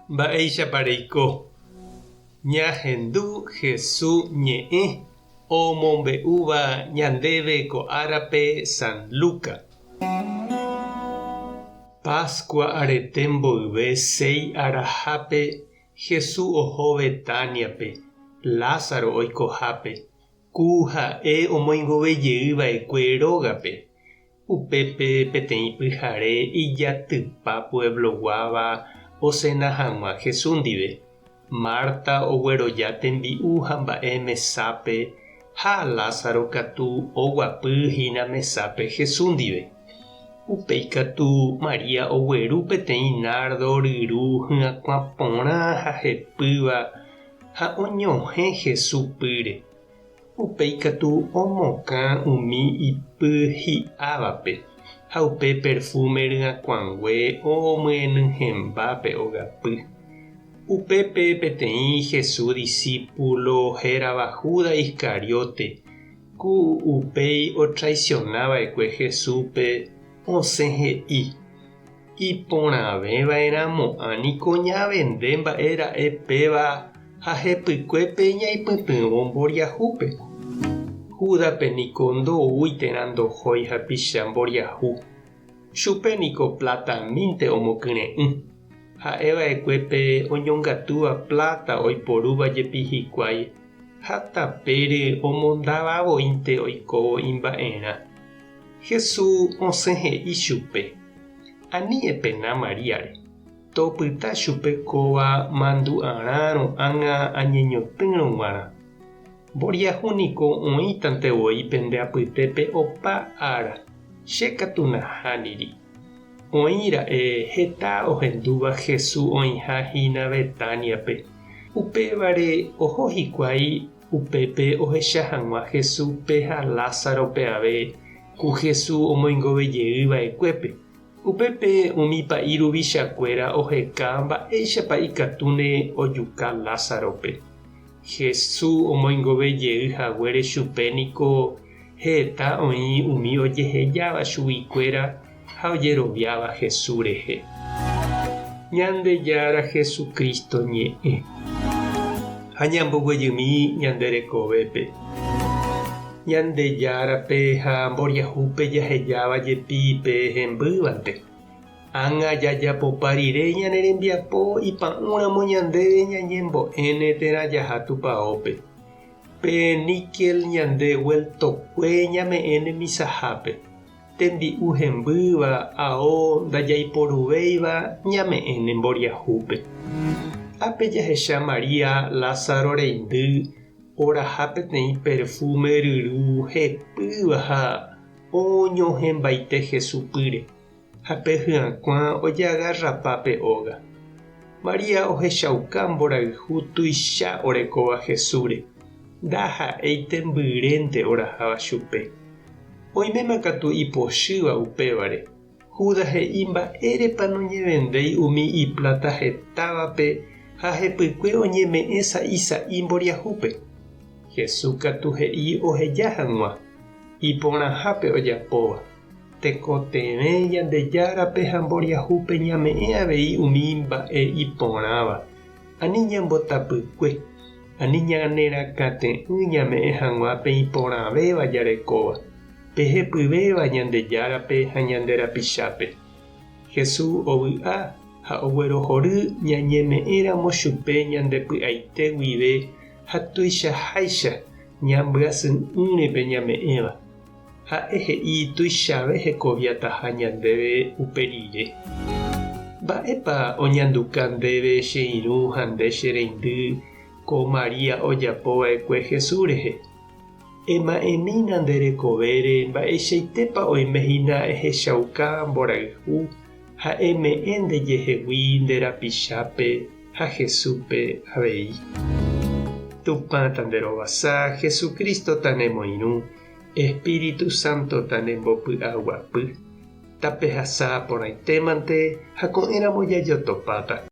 Mba'éichapa reiko? Ñahendu Hesu ñe'ẽ omombe'úva ñandéve ko árape San Luca. Pascua arete mboyve séi arahápe Hesu oho Betániape, Lázaro oikohápe, ku ha'e omoingove jey va'ekue rógape. Upépe peteĩ pyhare ijatypa puebloguáva osena hag̃ua Jesús ndive. Marta ogueroja tembi'u ha mba'e mesápe ha Lázaro katu oguapy hína mesápe Jesús ndive. Upéi katu María ogueru peteĩ nárdo ryru hyakuã porã ha hepýva ha oñohẽ Jesús pýre. Upéi katu omokã umi ipy hi'ávape, ha upe perfúme ryakuãngue omyenyhẽmba pe ogapy. Upépe peteĩ Jesús disípulo hérava Judas Iscariote, ku upéi otraisiona va'ekue Jesúspe, osẽ he'i, Iporãveva'erãmo'ã niko ñavende mba'e ra'e péva ha hepykuépe ñaipytyvõ mboriahúpe. Júdape niko ndoúi térã ndohói hapicha mboriahu. Chupe niko platamínte omokyre'ỹ. Ha'e va'ekue pe oñongatúva pláta oiporúva jepi hikuái ha tapére omondáva voínte oikóvo imba'erã. Jesús osẽ he'i chupe, Ani epena Maríare, topyta chupe kóva mandu'arãrõ ág̃a añeñotỹrõ g̃uarã. Mboriahu niko oĩtante voi pende apytépe opa ára, che katu nahániri. Oĩ ra'e heta ohendúva Jesús oĩha hína Betániape, upévare oho hikuái Upépe ohecha hag̃ua Jesúspe ha Lázarope ave, ku Jesús omoingove jey va'ekuépe. Upépe umi pa'i ruvichakuéra oheka mba'éichapa ikatúne ojuka Lázarope. Jesús omoingove jey haguére chupe niko heta oĩ umi ojehejáva chuguikuéra ha ojeroviáva Jesús rehe. Ñandejára Jesucristo ñe'ẽ. Ha ñamboguejymi ñande rekovépe. Ñandejárape ha mboriahúpe jahejáva jepi pe hembývante. Ág̃a jajapopa rire ñane rembiapo ipa'ũramo ñandéve ñañembo'éne térã jaha tupaópe. Pe níkel ñande gueltokue ñame'ẽne misahápe. Tembi'u hembýva ao ndajaiporuvéiva ñame'ẽne mboriahúpe. Ápe jahecha María Lázaro reindy oraha peteĩ perfúme ryru hepýva ha oñohẽmbaite Jesús pýre, ha pe hyakuã ojagarrapa pe óga. María ohechauka mborayhu tuicha orekóva Jesúsre, ndaha'éi tembyrénte oraháva chupe. Oiméma katu ipochýva upévare. Judas he'i mba'érepa noñevendéi umi ipláta hetávape ha hepykue oñeme'ẽ sa'i sa'i mboriahúpe. Jesús katu he'i oheja hag̃ua, iporãhápe ojapóva. Tekotevẽ Ñandejárape ha mboriahúpe ñame'ẽ avei umi mba'e iporãva. Ani ñambotapykue, ani ñanerakate'ỹ ñame'ẽ hag̃ua pe iporãvéva jarekóva, pe hepyvéva Ñandejárape ha ñande rapichápe. Jesús ovy'a ha oguerohory ñañeme'ẽramo chupe ñande py'aite guive ha tuichaháicha ñambyasy'ỹre pe ñame'ẽva. Ha'e he'i tuichave hekoviataha ñandéve upe rire. Mba'épa oñanduka ndéve che irũ ha nde che reindy ko María ojapo va'ekue Jesús rehe? Ema'ẽmína nde rekovére mba'eichaitépa oime hína ehechauka mborayhu ha eme'ẽ ndejehegui nde rapichápe ha Jesúspe avei. Tupã tanderovasa, Jesucristo tanemoirũ, Espíritu Santo tanembopy'aguapy. Tapehasa porãitémante ha ko'ẽramo jajotopáta.